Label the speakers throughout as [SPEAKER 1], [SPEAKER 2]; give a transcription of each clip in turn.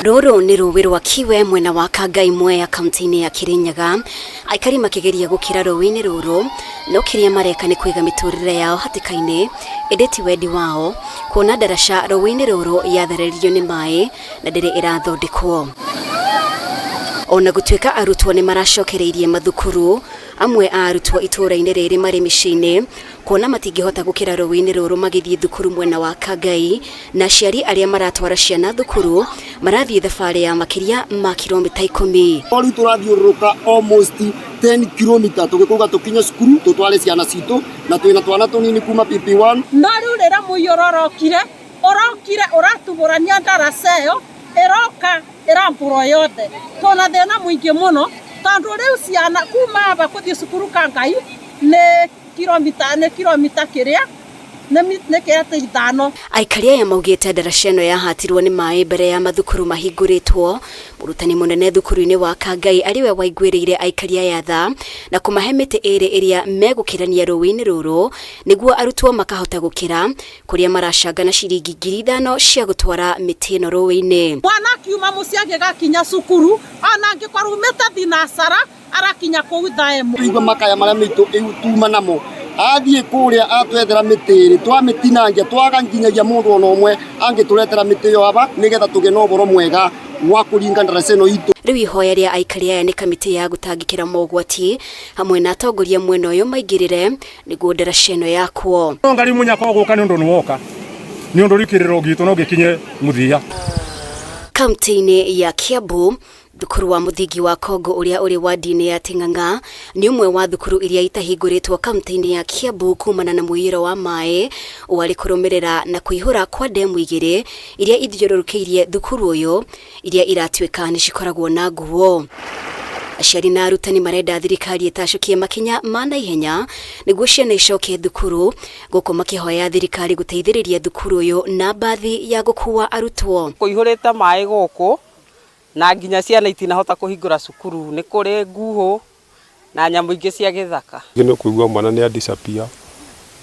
[SPEAKER 1] Rũrũ nĩ rũĩ rwa Kiwe mwena wa Kangai Mwea kaunti-inĩ ya Kirinyaga. Aikari makĩgeria gũkĩra rũĩ-inĩ rũrũ no kĩrĩa mareka nĩ kũiga mĩtũrĩre yao hatĩka-inĩ ĩndĩ ti wendi wao kuona ndaraca rũĩ-inĩ rũrũ yathereririo nĩ maĩ na ndĩrĩ ĩrathondekwo. Ona gũtuĩka arutwo nĩ maracokereirie mathukuru, amwe a arutwo itũũra-inĩ rĩrĩ marĩ mĩciĩ-inĩ kuona matingĩhota gũkĩra rũĩ-inĩ rũrũ magĩthiĩ thukuru mwena wa Kangai, na aciari arĩa maratwara ciana thukuru marathiĩ thabarĩ ya makĩria ma kiromita 10.
[SPEAKER 2] No rĩu tũrathiũrũrũka almost 10 kilometer tũgĩkauga tũkinye cukuru tũtware ciana citũ na twĩna twana tũnini kuma PP1.
[SPEAKER 3] No rĩu rĩrĩa mũiyũro ũrokire, ũrokire ũratubũrania ndaraca ĩyo, ĩroka ĩrambũrwo yothe. Twĩna thĩna mũingĩ mũno tondũ rĩu ciana kuma aba kũthiĩ cukuru Kangai nĩ kilomita nĩ kilomita kĩrĩa nĩ kĩatĩ 5.
[SPEAKER 1] Aikari aya maugĩte ndaraca ĩno yahatirwo nĩ maĩ mbere ya mathukuru mahingũrĩtwo. Mũrutani mũnene thukuru-inĩ wa Kangai arĩ we waiguĩrĩire aikari aya tha na kũmahe mĩtĩ ĩrĩ ĩrĩa megũkĩrania rũĩ-inĩ rũrũ nĩguo arutwo makahota gũkĩra kũrĩa maracanga na ciringi 5,000 cia gũtwara mĩtĩ ĩno rũĩ-inĩ.
[SPEAKER 3] Mwana akiuma mũciĩ agĩgakinya cukuru ona angĩkorwo umĩte thinacara arakinya kũu thaa 1.
[SPEAKER 2] Igua makaya marĩa maitũ tuma namo athiĩ kũrĩa atwethera mĩtĩ ĩrĩ twamĩtinangia twaga nginyagia mũndũ ona ũmwe angĩtũretera mĩtĩ ĩyo aba nĩgetha tũgĩe na ũhoro mwega wa kũringa ndaraca ĩno itũ.
[SPEAKER 1] Rĩu ihoya rĩa aikari aya nĩ kamĩtĩ ya gũtangĩkĩra mogwati hamwe na atongoria mwena ũyũ maingĩrĩre nĩguo ndaraca ĩno yakwo.
[SPEAKER 4] No ngari mũnyaka ũgũka nĩ ũndũ nĩ woka nĩ ũndũ rĩu kĩrĩro gitũ no gĩkinye mũthia.
[SPEAKER 1] Kaunti-inĩ ya Kiambu, thukuru wa mũthingi wa Kongo ũrĩa ũrĩ wadi-inĩ ya Ting'ang'a nĩ ũmwe wa thukuru iria itahingũrĩtwo kaunti-inĩ ya Kiambu kumana na mũiyũro wa maĩ warĩ kũrũmĩrĩra na kũihũra kwa ndemu 2 iria ithiũrũrũkĩirie thukuru ũyũ iria iratuĩka nĩ cikoragwo na nguo. Aciari na arutani marenda thirikari ĩtacũkie makinya ma naihenya nĩguo ciana icoke thukuru, gũkũ makĩhoya thirikari gũteithĩrĩria thukuru ũyũ na mbathi ya gũkua arutwo.
[SPEAKER 5] Kũihũrĩte maĩ gũkũ na nginya ciana itinahota kũhingũra cukuru, nĩ kũrĩ nguhũ na nyamũ ingĩ cia gĩthaka.
[SPEAKER 6] Nĩ kũigua mwana nĩ a disappear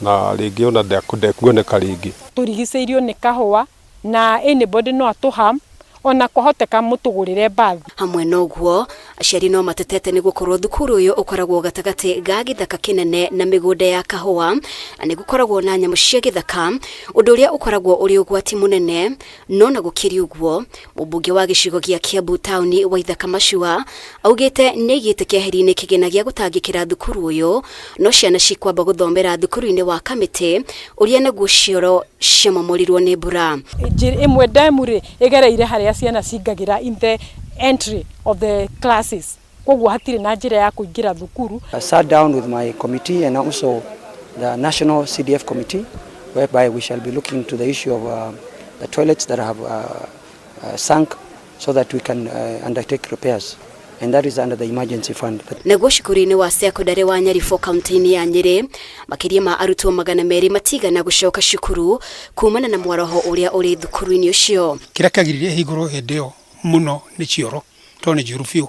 [SPEAKER 6] na rĩngĩ ona ndekuoneka rĩngĩ.
[SPEAKER 7] Tũrigicĩirio nĩ kahũa na anybody no atũham ona kwahoteka mũtũgũrĩre mbathi.
[SPEAKER 1] Hamwe na ũguo, aciari no matetete nĩ gũkorwo thukuru ũyũ ũkoragwo gatagatĩ ga gĩthaka kĩnene na mĩgũnda ya kahũa na nĩ gũkoragwo na nyamũ cia gĩthaka, ũndũ ũrĩa ũkoragwo ũrĩ ũgwati mũnene. No na gũkĩrĩ ũguo, mũmbunge wa gĩcigo gĩa Kiambu taũni Waithaka Machua augĩte nĩ aigĩte keheri-inĩ kĩgĩna gĩa gũtangĩkĩra thukuru ũyũ, no ciana cikwamba gũthomera thukuru-inĩ wa Kamĩtĩ ũrĩa naguo cioro ciamomorirwo nĩ mbura.
[SPEAKER 7] Njĩra ĩmwe ndemu rĩ ĩgereire harĩa ciana cingagĩra in the entry of the classes, koguo hatirĩ na njĩra ya kũingĩra thukuru.
[SPEAKER 8] I sat down with my committee and also the National CDF committee, whereby we shall be looking to the issue of the toilets that have sunk so that we can undertake repairs, and that is under the emergency fund.
[SPEAKER 1] Naguo cukuru-inĩ wa secondary wa Nyaribũ kaunti-inĩ ya Nyĩrĩ, makĩria ma arutwo 200 matigana gũcoka cukuru kumana na mwaraho ũrĩa ũrĩ thukuru-inĩ ũcio.
[SPEAKER 9] Kĩrĩa kĩagiririe hingũrwo hĩndĩ ĩyo mũno nĩ cioro, tondũ nĩ njũru biũ,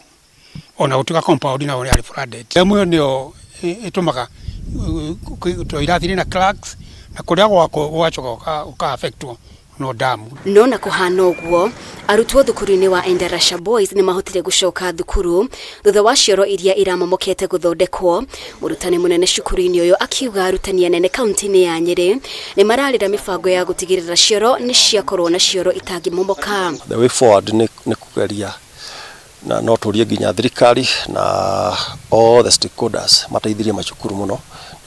[SPEAKER 9] ona gũtuĩka compound nayo yarĩ flooded. Demu ĩyo nĩyo ĩtũmaga to irathi na cracks na kũrĩa gwakwo gũgacoka gũka affectwo no damu.
[SPEAKER 1] No na kũhana ũguo, arutwo thukuru-inĩ wa Endarasha Boys nĩ mahotire gũcoka thukuru thutha wa cioro iria iramomokete gũthondekwo. Mũrutani mũnene cukuru-inĩ ũyũ akiuga arutani anene kaunti-inĩ ya Nyĩrĩ nĩ mararĩra mĩbango ya gũtigĩrĩra cioro nĩ ciakorwo na cioro itangĩmomoka.
[SPEAKER 6] The way forward nĩ kũgeria na no tũrie nginya thirikari na all the stakeholders mateithirie macukuru mũno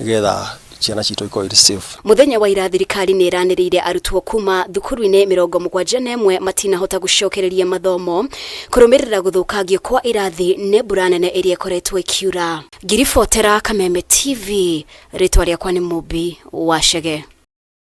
[SPEAKER 6] nĩgetha ciana citũ ikorwo irĩ safe.
[SPEAKER 1] Mũthenya wa ira thirikari nĩ ĩranĩrĩire arutwo kuma thukuru-inĩ 71 matinahota gũcokereria mathomo kũrũmĩrĩra gũthũkangio kwa irathi nĩ mbura nene ĩrĩa ĩkoretwo ĩkiura. Ngiribotera Kameme TV, rĩtwa rĩakwa nĩ Mũmbi wa Chege.